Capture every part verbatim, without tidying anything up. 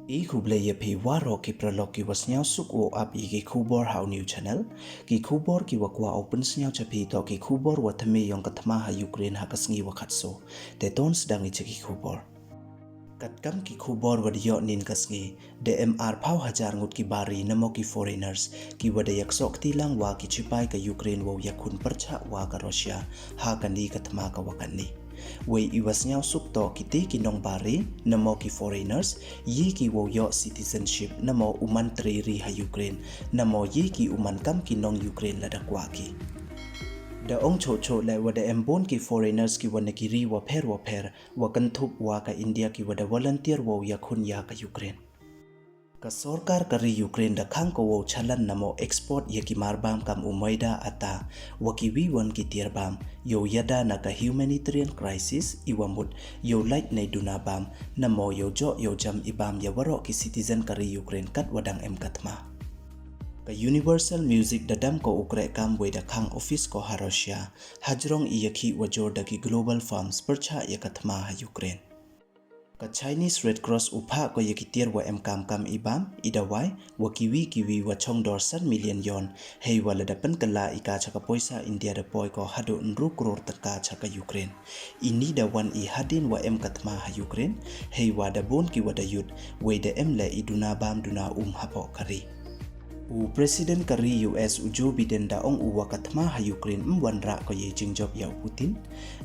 I khublei ya phi waroh ki paralok ki wa sniawsuk wow ap ya ki khubor ha u new channel. Ki khubor ki wa kwah u pynsniaw cha phi toh ki khubor wa thymme yong ka thma ha Ukraine ha ka sngi wa khatsaw. Te ton sdang i cha ki khubor. Katkam ki khubor wa da yoh nin ka sngi, da em arphaw hajar ngut ki bari namo ki foreigners, ki wa da yaksok kti lang wa ki chipai ka Ukraine wow yakhun pyrchah wa ka Russia, ha kani ka thma ka wa kani. Wei i wa sniawsuk toh kiti ki nongbari, namo ki foreigners, ye ki wow yoh citizenship, namo u man tre ri ha Ukraine, namo ye ki u man kam ki nong Ukraine lada kwah ki. Da ong choh choh le wa da em bun ki foreigners ki wa na ki ri wa pher wa pher, wa kynthup wa ka India ki wa da volunteer wow yakhun ya ka Ukraine. Ka sorkar ka ri Ukraine da khang ko wow chalan namo export ya ki marbam kam u maida, ata, wa ki wi wan ki tiar bam, yow yada na ka humanitarian crisis, i wa mut, yow lait nei duna bam, namo yow joh yow jam i bam ya waroh ki citizen ka ri Ukraine kat wa dang em ka thma. Ka Universal Music da dam ko u kreh kam wei da khang office ko ha Russia, hajrong i yakhih wa jor da ki global firms pyrchah ya ka thma ha Ukraine. Ka Chinese Red Cross u phah ko ya ki tiar wa em kam kam i bam, i dawai, wa ki wi ki wi wa chong dor san million yon, hei wa lada pynkylla i ka cha ka poisa India da poi ko haduh ynru kror tyngka cha ka Ukraine. Ini da wan i hadien wa em ka thma ha Ukraine, hei wa da bun ki wa da yut, wei da em le i duna bam duna um hapoh ka ri. U President ka ri U S u Joe Biden da ong u wa ka thma ha Ukraine ym wanrah ko yei jingjop ya u Putin.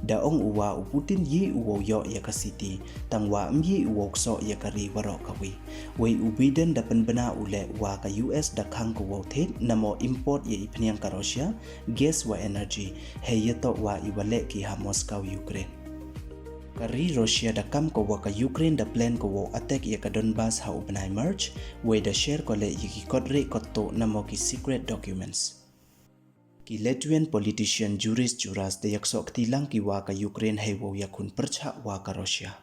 Da ong u wa u Putin ye u wow yoh ya ka city, tang wa ym ye u wow ksoh ya ka ri waroh ka wi. Wei u Biden da pynbna u le wa ka U S da khang ko wow thied namo import ya i phniang ka Russia, gas wa energy, hei ya toh wa i wa leh ki ha Moscow, Ukraine. Ka ri Russia da kam ko wa ka Ukraine da plan ko wow attack ya ka Donbas ha u bnai March, wei da share ko le ya ki kot re kot to namo ki secret documents. Ki Latvian politician Juris Juras da yaksok kti lang ki wa ka Ukraine hei wow yakhun pyrchah wa ka Russia.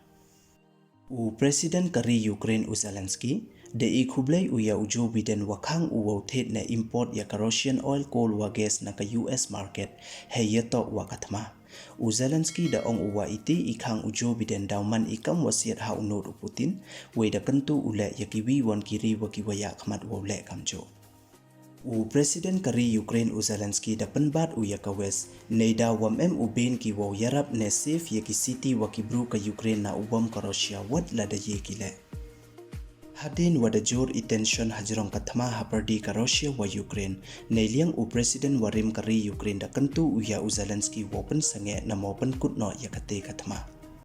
U President ka ri Ukraine u Zelensky, da i khublei u ya u Joe Biden wa khang u wow thied ne import ya ka Russian oil, coal wa gas na ka U S market, hei ya toh wa ka thma. U Zelensky da ong u wa iti i khang u Joe Biden daw man i kam wa siat ha u nud u Putin, wei da kyntu u le ya ki wi wan ki ri wa ki wa ya khmat wow le kamjooh. U President ka ri Ukraine u Zelensky da pynbat u ya ka West, nei daw wa ym em u bin ki wow yarap ne safe ya ki city wa ki bru ka Ukraine na u bom ka Russia wat lada ye ki le. Hadien wa da jur i tension hajrong ka thma ha pyrdi ka Russia wa Ukraine, nei liang u President wa rim ka ri Ukraine da kyntu u ya u Zelensky wow pynsangeh namo pynkut noh ya kate ka thma.